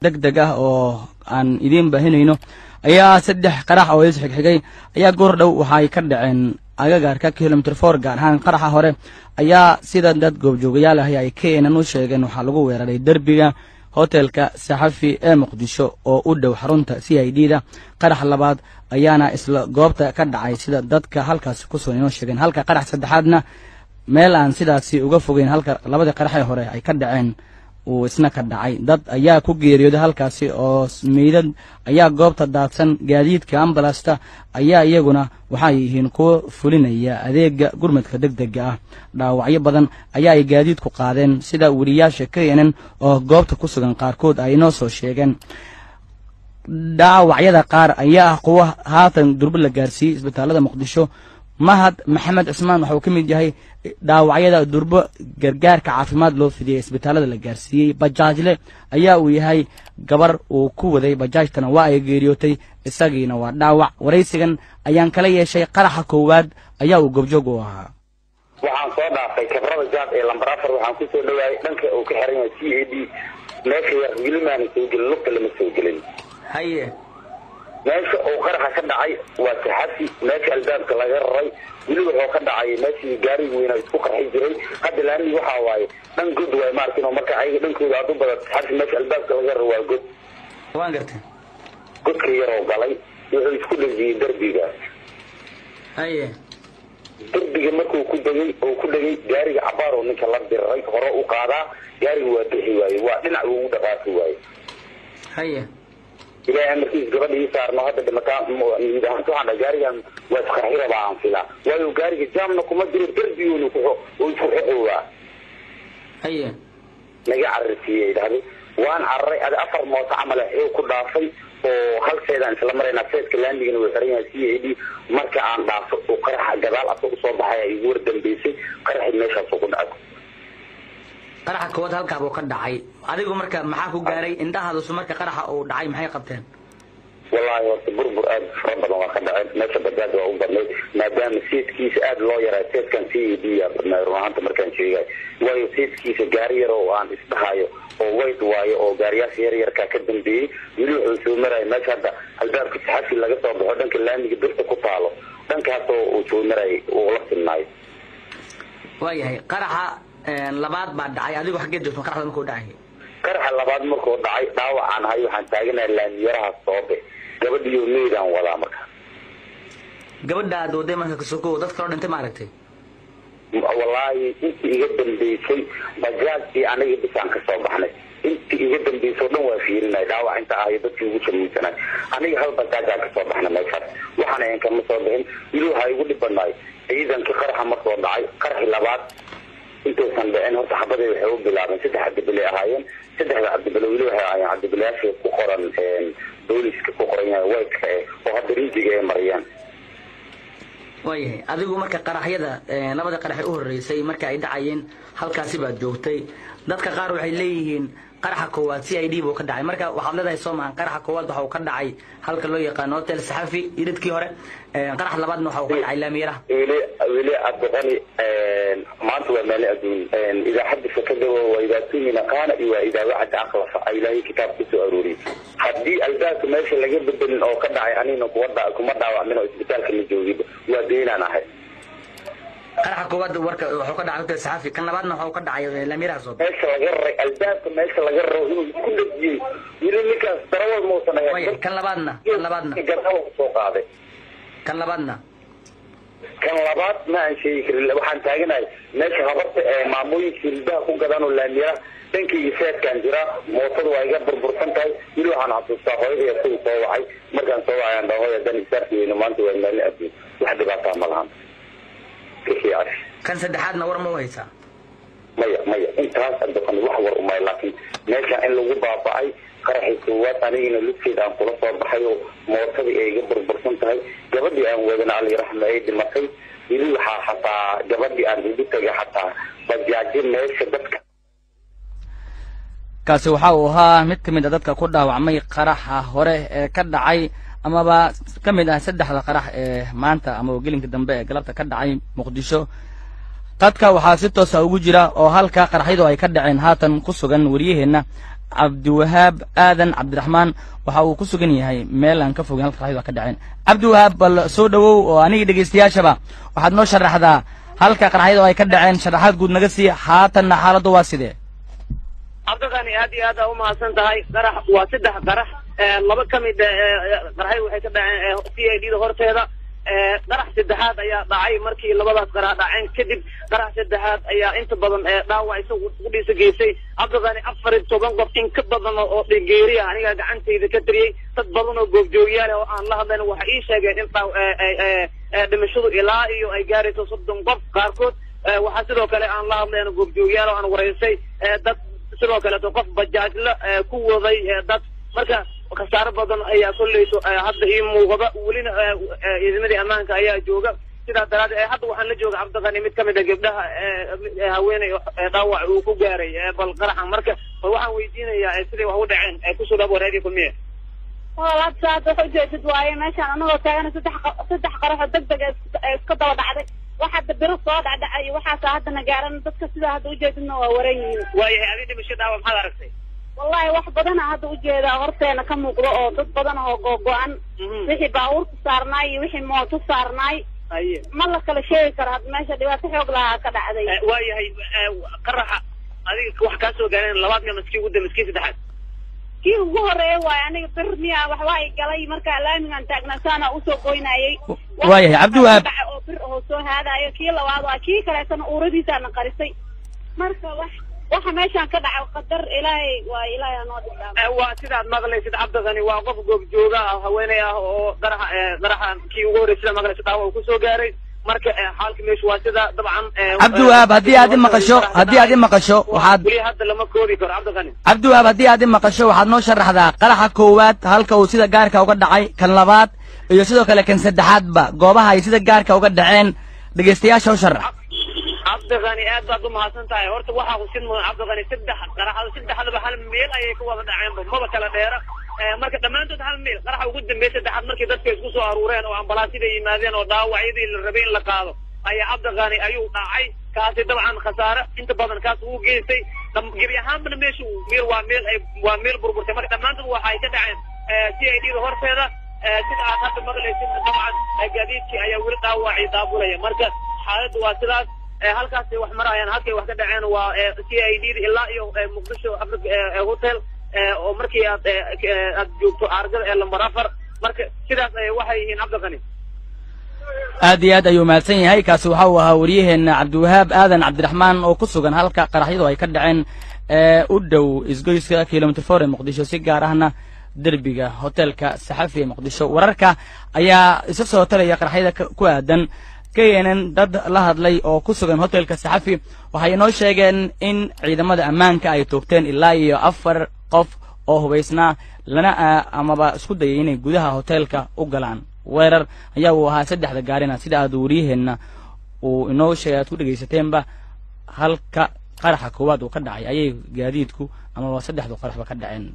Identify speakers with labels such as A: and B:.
A: Deg deg ah oo aan idiin baahinayno ayaa saddex qarax oo is xigxigay ayaa goor dhow waxaay ka dhaceen agagaarka Kilometer 4. Gaar ahaan qaraxa hore ayaa, sida dad goobjoogayaal ahi ay KNN u sheegeen, waxaa lagu weeraray derbiga hotelka Saxafi ee Muqdisho oo u dhow xarunta CID da. Qarax labaad ayaana isla goobta ka dhacay, sida dadka halkaasi kusugan inoo sheegeen, halka qarax saddexaadna meel aan sidaasi uga fogeyn halka labadii qaraxee hore ay ka dhaceen uu isna ka dhacay. Dad ayaa ku geeriyooday halkaasi oo meydad ayaa goobta daadsan. Gaadiidka ambalasta ayaa iyaguna waxay yihiin kuwo fulinaya adeega gurmadka deg dega ah. Dhaawacyo badan ayaa ay gaadiidku qaadeen, sida weriyaasha KNN oo goobta ku sugan qaarkood ay inoo soo sheegeen. Dhaawacyada qaar ayaa ah kuwo haatan durbo la gaarsiiyey isbitaalada Muqdisho. Mahad Maxamed Cismaan waxauu ka mid yahay dhaawacyada durbo gargaarka caafimaad loo fidiyey, isbitaalada la gaarsiiyey. Bajaajle ayaa uu yahay. Gabar uu ku waday bajaajtana waa ay geeriyootay, isagiina waa dhaawac. Waraysigan ayaan kala yeeshay. Qaraxa koowaad ayaa uu goobjoog u ahaa.
B: Waxaan soo dhaafay kabrada jaad ee lamber 4. Waxaan kusoo dhawaayay dhanka uu ka xiran yahay CID. Meesha yar weli maana soo gelin, lugta lama soo gelin. Meesha uu qaraxa ka dhacay waa Saxafi, meesha albaabka laga raray. Weli wuxuu ka dhacay meeshii gaariga weynaa isku qarxi jiray. Hadda laamigi waxaa waaye dhan god waay maarkin, marka ayaga dhankooda aad u badat Saxafi, meesha albaabka laga raro waa god.
A: Waan gartay.
B: Godka yaroo galay, wuxuu isku dhejiyey derbigaas. Derbiga markuu ku degay oo ku dhegay gaariga, cabaaroo ninka la diriray, hore u qaadaa gaariga waa bixi waaye, waa dhinac ugu dhaqaaqi waaye. Ilaahay amarkiis, gabadha ii saarno hadda dhimataa. Niyad ahaanta waxaan dhahay gaarigan waa isqarxi rabaa aan filaa, waayo gaariga jaamna kuma jiro, derbiguuna ku oo isku xoqoobaa. Naga cararsiiyey dhahday, waan cararay. Adi afar mooto camal xoog ku dhaafay oo hal seedaan isla maraynaa. Seedka laamigana wuu xiran yahay CID. Marka aan dhaafo oo qaraxa gadaal asoo usoo baxay igu war dambeysay, qaraxi meeshaasoo ku dhacay.
A: Qaraxa koowaad halkaa buu ka dhacay. Adigu marka maxaa ku gaaray indhahaadusu marka qaraxa uu dhacay? Maxay qabteen?
B: Wallaahi horta burbur aad fara badan waa ka dhaceen meesha. Bajaaj waa u badnayd, maadaama seedkiisa aada loo yaray. Seedkan CID yaa badnaay run ahaanta markaan sheegay, waayo seedkiisa gaari yar oo aan isdhahayo oo white waayo oo gaariyaasha yar yarkaa ka dambeeyey. Weli wuxuu soo marayay meesha hadda albaabka Saxafi laga soo baxo, dhanka laamiga birta ku taalo, dhankaasoo uu soo marayay uu la sinaayo.
A: Waayahay, qaraxa labaad baa dhacay. Adigu xaggee joogto qaraxda markuu dhacay?
B: Qaraxa labaad markuu dhacay, dhaawacaan ahay. Waxaan taaganahay laamiyaraha soobe, gabadhiyo meydaan wadaa marka.
A: Gabadha aad waday marka kasoko, dad kaloo dhintay ma aragtay?
B: Wallaahi intii iga dambeysay bajaajkii aniga bisaan kasoo baxnay. Intii iga dambeysay oo dhan waa fiirinay, dhaawac inta ahayo dadkii ugu shamuusanay. Aniga hal bajaajaan kasoo baxnay meeshaas, waxaana aan kama soo bixin. Weli waxaa igu dhib badnaay ciidankii qaraxa markuu dhacay. Qaraxi labaad intuusan dhicin horta xabaday waxay u bilaabeen. Saddex cabdibile ahaayeen. Saddexda cabdibile weli waxay ahaayeen cabdibilayaasha ku qoran booliska ku qoran yahay whiteka eh oo hadda rinjiga ay mariyaan.
A: Waayahay, adigu marka qaraxyada labada qarax u horreysay marka ay dhacayeen halkaasi baad joogtay. Dadka qaar waxay leeyihiin qaraxa koowaad CID buu ka dhacay. Marka waxaad leedahay, soo maahan, qaraxa koowaad waxa uu ka dhacay halka loo yaqaano Hotel Saxafi iridkii hore, qaraxa labaadna waxa uu ka dhacay laamiyaraha?
B: Weli weli Cabdiqani, maanta waa maalin adduun. Idaa xadisa kadaba waa idaa tumina qaana iyo waa idaa wacada aqlafa Ilaahay kitaab kusoo arooriyey. Haddii albaabka meesha laga bedelin oo ka dhacay, anigna kuma dhaawacmin oo isbitaalka ma joogiba, waa beenaan ahay.
A: Qaraxa koowaad warka wuxuu ka dhacay Hotel Saxafi, kan labaadna waxa uu ka dhacay laamiyaraha soo
B: Meesha laga raray albaabka, meesha laga raro inuu isku dhejiyey weli ninkaas darawal muusan ahayn.
A: Kan labaadna?
B: Gadaal soo qaaday.
A: Kan labaadna?
B: Kan labaad ma aan sheegi karin. Waxaan taaganahay meesha habarta ee maamooyinka hilbaha ku gadaan oo laamiyaraha dhankayga seedkaan jiraa. Mootada waa iga burbursan tahay. Weli waxaan xasuustaa hooyaday isagu soo wacay. Markaan soo wacay aan dhaho, "Hooy, haddaan isbaarki weyno maanta waa maalin adduun, wax dhibaataa ma lahan."
A: Kan saddexaadna war ma u haysaa?
B: Maya, maya, intaas Cabdiqani wax war umay, laakiin meesha in lagu baaba'ay qaraxii koowaad, anigina lugteeda aan kula soo baxay oo mootadii ay iga burbursan tahay, gabadhii aan wadana Alli raxma ay dhimatay. Weli waxaa xataa gabadhii aan ugu tagay xataa bajaajo meesha dadka.
A: Kaasi waxa uu ahaa mid ka mid a dadka ku dhaawacmay qaraxa hore ee ka dhacay, amaba ka mid ah saddexda qarax ee maanta ama gelinka dambe ee galabta ka dhacay Muqdisho. Qadka waxaa si toosa ugu jira oo halka qaraxyadu ay ka dhaceen haatan ku sugan wariyaheenna Cabdiwahaab Aadan Cabdiraxmaan waxa uu ku sugan yahay meel aan ka fogeyn halka qaraxyadu ka dhaceen. Cabdiwahaab, bal soo dhawow oo aniga dhegeystayaashaba waxaad noo sharaxdaa halka qaraxyadu ay ka dhaceen, sharaxaad guud naga sii, haatanna xaaladdu waa sidee?
C: Cabdiqani, aad iyo aad aa umahadsan tahay. Qarax waa 3 qarax, 2 ka mid qaraxyadu waxay ka dhaceen C I D da horteeda. Qarax saddexaad ayaa dhacay markii labadaas qarax dhaceen kadib. Qarax saddexaad ayaa inta badan dhaawac isagu kudhiisa geysay. Cabdiqani, 14 qof in ka badan oo dhigeeriya aniga gacantayda ka tiriyey. Dad badan oo goobjoogyaal oo aan la hadlayn waxay ii sheegeen in dhimashadu ilaa iyo ay gaarayso 30 qof qaarkood. Waxaa sidoo kale aan la hadlayn goobjoogyaal oo aan wareysay dad sidoo kaleeto qof bajaajla ku waday dad. Marka khasaaro badan ayaa kolleyso hadda ii muuqda, welina ciidamadii ammaanka ayaa jooga. Sidaa daraaddeed hadda waxaan la jooga, Cabdiqani, mid kamid a gabdhaha haweeney dhaawac uu ku gaaray bal qaraxa. Marka bal waxaan weydiinayaa siday wax u dhaceen. Kusoo dhawo Radio Kulmiye.
D: Walaal, hadda saad wax ujeedid waaye. Meeshaan anagoo taagana saddex qaraxoo deg deg iska daba dhacday. Wax hadda biro soo dhacdhacay waxaasa haddana gaaran dadka. Sidaa hadda ujeedidna waa waran yihiin.
C: Waayahay, adi dhimasho dhaawac maxaad aragtay?
D: Wallahi wax badana hadda ujeedaa horteena ka muuqdo oo dad badan oo googo-an, wixii baabuurta saarnaay iyo wixii mooto saarnaay ma la kala sheegi karo. Hadda meesha dhibaato xoog lahaa ka dhacday.
C: Waayahay, qaraxa adiga wax kaa soo gaareen labaad miya maskii ugu dambe maskii saddexaad?
D: Kii ugu horeeya waayo. Aniga bir miya waxbaa i galay marka laamigan taagnaa saana usoo goynayay.
A: Waayahay, Cabdiwahaab.
D: Oo bir oo soo haadayo kii labaad waa kii kaleetana uuradiisaana qarisay. Marka wax waxa meeshaan ka dhaca qadar Ilaahay waa, Ilaahay anoo dhibdhaama.
C: Waa sidaad maqlaysid, Cabdiqani, waa qof goobjooga ah, haweeney ah oo qaraxa qaraxa kii ugu horreysay sida maqlaysid dhaawac uu kusoo gaaray. Marka xaalka meeshu waa sida dabcan.
A: Cabdiwahaab, haddii aad i maqasho, haddii aad i maqasho waxaad
C: weli hadda lama koobi karo, Cabdiqani.
A: Cabdiwahaab, haddii aad i maqasho waxaad noo sharaxdaa qaraxa koowaad halka uu sida gaarka uga dhacay, kan labaad iyo sidoo kale kan saddexaadba goobaha ay sida gaarka uga dhaceen dhegeystayaasha u sharax.
C: Cabdiqani, aad baad umahadsan tahay. Horta waxaa xusid mudan, Cabdiqani, 3 qaraxado saddexdaba hal meel ayay ka wada dhaceenba, maba kala dheera. Marka dhammaantood hal meel. Qaraxa ugu dambeeyay saddexaad markii dadka isku soo aruureen oo ambalaasyada yimaadeen oo dhaawacyadii la rabay in la qaado ayaa, Cabdiqani, ayuu dhacay kaasi. Dabcan khasaare inta badan kaas uu geystay. Gebi ahaanbana meeshu meel waa meel ay waa meel burburtay. Marka dhammaantood waxa ay ka dhaceen C I D da horteeda. Sida aad hadda maqlaysid, dabcan gaadiidkii ayaa weli dhaawacii daabulaya. Marka xaaladdu waa sidaas, halkaasay wax marayaan. Halkay wax ka dhaceen waa C I D da ilaa iyo Muqdisho Africa Hotel oo markii aad aad joogto aargada ee lambar 4. Marka sidaas ay waxay yihiin, Cabdiqani.
A: Aad iyo aad ayuu mahadsan yahay. Kaasi waxa uu ahaa waryaheena Cabdiwahaab Aadan Cabdiraxmaan oo ku sugan halka qaraxyadu ay ka dhaceen ee u dhow isgoyska Kilometer 4 ee Muqdisho, si gaar ahna derbiga hotelka Saxafi ee Muqdisho. Wararka ayaa isa soo taraya qaraxyada ku aadan. KNN dad la hadlay oo ku sugan hotelka Saxafi waxay inoo sheegeen in ciidamada ammaanka ay toogteen ilaa iyo 4 qof oo hubaysnaa lana amaba isku dayay inay gudaha hotelka u galaan. Weerar ayaa uu ahaa saddexda gaarina, sida aad wariyaheenna uu inoo sheegay aad ku dhegaysateenba, halka qaraxa koowaad uu ka dhacay ayay gaadiidku amaba saddexdu qaraxba ka dhaceen.